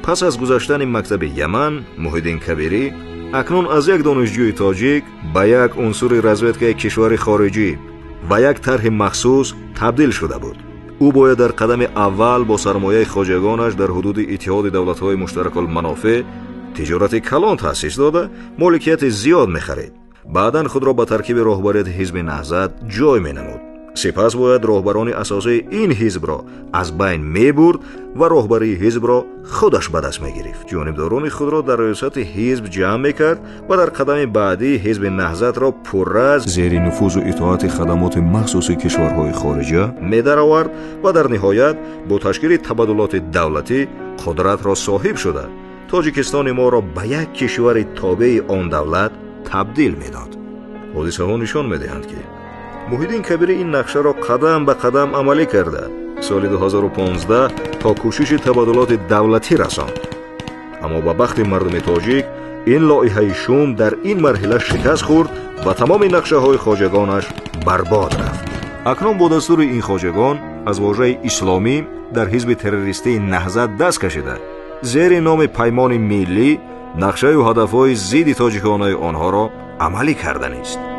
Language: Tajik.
Пас аз гузаштани мактаби Яман, Муҳиддин Кабирӣ акнун аз як донишҷӯи тоҷик ба як унсури разведкаи кишвари хориҷӣ ва як тарҳи махсус табдил шуда буд. Ӯ бояд дар қадами аввал бо сармояи хоҷагонаш дар ҳудуди Иттиҳоди давлатҳои муштаракулманофеъ тиҷорати калон таъсис дода, моликияти зиёд мехарид. Баъдан худро ба таркиби роҳбарияти ҳизби Наҳзат ҷой менамуд. Сипас бояд роҳбарони асосии ин ҳизбро аз байн мебурд ва роҳбарии ҳизбро худаш ба даст мегирифт. Ҷонибдорони худро дар риёсати ҳизб ҷамъ мекард ва дар қадами баъдӣ ҳизби Наҳзатро пурра зери нуфузу итоати хадамоти махсуси кишварҳои хориҷа медаровард ва дар ниҳоят бо ташкили табаддулоти давлатӣ қудратро соҳиб шуда, Тоҷикистони моро ба як кишвари тобеи он давлат табдил медод. Ҳодисаҳо нишон медиҳанд, ки Муҳиддин Кабирӣ ин нақшаро қадам ба қадам амалӣ карда, соли 2015 то кӯшиши табаддулоти давлатӣ расонд. Аммо ба бахти мардуми тоҷик ин лоиҳаи шум дар ин марҳила шикаст хӯрд ва тамоми нақшаҳои хоҷагонаш барбод рафт. Акнун бо дастури ин хоҷагон аз вожаи исломӣ дар ҳизби террористии Наҳзат даст кашида, зери номи Паймони миллӣ нақшаю ҳадафҳои зидди тоҷиконаи онҳоро амалӣ карданист.